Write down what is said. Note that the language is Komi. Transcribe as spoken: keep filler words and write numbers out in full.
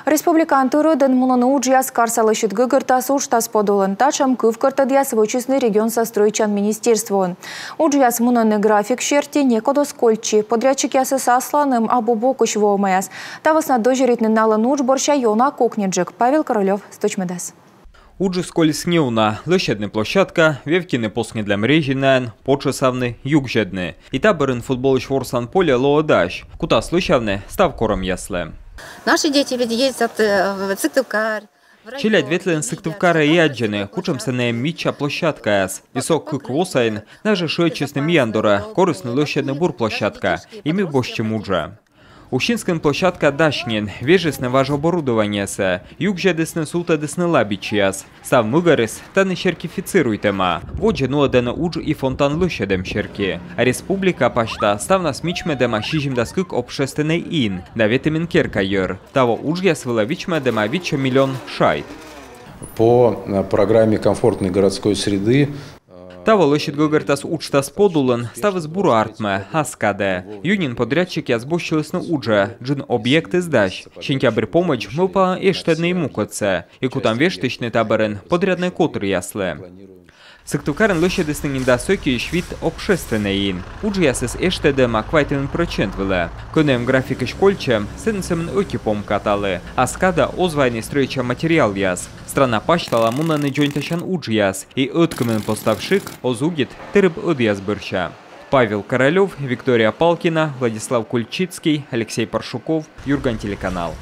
Республикаын тӧрӧдӧн мунӧны уджъяс карса лӧсьыд гӧгӧртас уджтас подулын. Татшӧм кывкӧртӧдъяс вӧчисны регионса стрӧитчан министерствоын. Уджъяс мунӧны график серти, некод оз кольччы. Подрядчикъясыс асланым абу бокысь воӧмаяс. Та вӧсна дӧзьӧритны налӧн удж бӧрся ёна кокньыджык. Павел Королёв стӧчмӧдас. Уджыс колис неуна: лӧсьӧдны площадка, вевттьыны посньӧдлӧм резинаӧн, потшӧсавны, югзьӧдны. И та бӧрын футболысь ворсан поле лоӧ дась. Кутас лӧсявны став корӧмъяслы. Наши дети ведь ездят э, в Сыктывкар. Челядь ветлӧны Сыктывкарӧ и аддзӧны, кутшӧмсӧ найӧ эм мича площадкаяс. И со кык во сайын найӧ жӧ шыӧдчисны миян дорӧ, корисны лӧсьӧдны бур площадка, и ми босьтчим уджӧ. Усинскын площадка дась нин, вежисны важ оборудованиесӧ, югзьӧдісны, сувтӧдісны лабичьяс. Став мыгӧрыс тані сертифицируйтӧма. Водзӧ нуӧдӧны удж и фонтан лӧсьӧдӧм серти. А республика пасьта ставнас мичмӧдӧма сизимдас кык общественнӧй ин да ветымын керка йӧр. Таво уджъяс вылӧ вичмӧдӧма витсё миллион шайт. По э, программе комфортной городской среды Таво лӧсьыд гӧгӧртас уджтас подулын ставыс бура артмӧ, ас кадӧ. Юньын подрядчикъяс босьтчылісны уджӧ, джын объектыс дась. Сентябрь помӧдз мӧвпалам эштӧдны и мукӧдсӧ. И кутам вештысьны та бӧрын подряднӧй котыръяслы. Сыктывкарын лӧсьӧдісны нин дас ӧтиысь вит общественнӧй ин. Уджъясыс эштӧдӧма квайтымын прӧчент вылӧ. Кӧні эм графикысь кольччӧм, сэні сӧмын ӧти помка талы. Ас кадӧ оз вайны стрӧитчан материалъяс. Страна пасьтала мунӧны дзоньтасян уджъяс, и ӧткымын постав шик оз удит тэрыб ӧдъяс бӧрся. Павел Королёв, Виктория Палкина, Владислав Кульчицкий, Алексей Паршуков, Юрган телеканал.